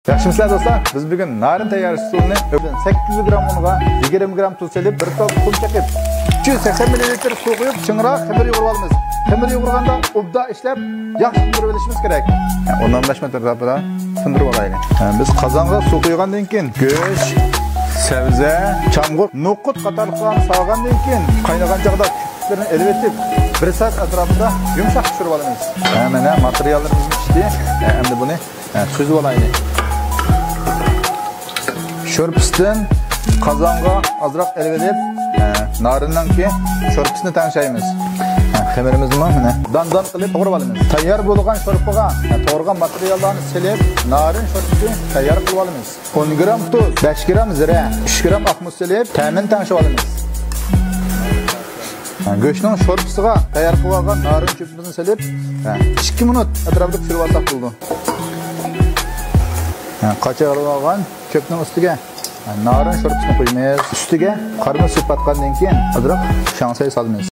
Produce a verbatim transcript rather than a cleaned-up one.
ياخشىمۇسىلەر دوستلار؟ بىز بۈگۈن نارىن تەييارلاش ئۇسۇلىنى ئۆزىدىن سەككىز يۈز گرام ئۇنغا يىگىرمە گرام تۇز سېلىپ، بىر توپ قۇم چېقىپ، ئۈچ يۈز سەكسەن مىللىلىتىر سۇ قۇيۇپ، چىڭراق خېمىر يۇغۇرۇۋالىمىز. خېمىر يۇغۇرغاندا ئوبدان ئىشلەپ، ياخشى تىندۇرۇۋېلىشىمىز كېرەك. ئون ئون بەش مىنۇت ئەتراپىدا تىندۇرۇۋالايلى. بىز قازانغا سۇ قۇيغاندىن كېيىن گۆش، سەۋزە، چامغۇر، نوقۇت قاتارلىقلارنى سالغاندىن كېيىن قاينىغان چاغدا كۆپۈكلىرىنى ئېلىۋېتىپ، بىر سائەت ئەتراپىدا يۇمشاق پىشۇرۇۋالىمىز. ھە، مانا ماتېرىياللىرىمىز پىشتى. ھە، ئەمدى بۇنى ھە، سۈزۈۋالايلى. شورپىسىدىن قازانغا ئازراق ئېلىۋېلىپ، ھە، نارىننىڭكى شورپىسىنى تەڭشەيمىز. ھە، خېمىرىمىزمۇ مانا دان-دان قىلىپ توغرىۋالىمىز. تەييار بولغان شورپىغا، ھە، توغرىغان ماتېرىياللارنى سېلىپ، نارىن شورپىسى تەييار قىلىۋالىمىز. ئون گرام تۇز، بەش گرام زىرە، ئۈچ گرام ئاق مۇز سېلىپ، تەمىنى تەڭشىۋالىمىز. ھە، گۆشنىڭ شورپىسىغا تەييار قىلىۋالغان نارىن چۆپ بىزنى سېلىپ، ھە، ئىككى مىنۇت ئەتراپىدا پىشۇرۇۋالساق بولىدۇ. ھە، قاچىلىۋالغان چۆپنىڭ ئۈستىگە، ھە، نارىن شورپىسىنى قۇيىمىز. ئۈستىگە قارىمۇ سېلىپ ئاتقاندىن كېيىن ئازراق شاڭسەي سالىمىز.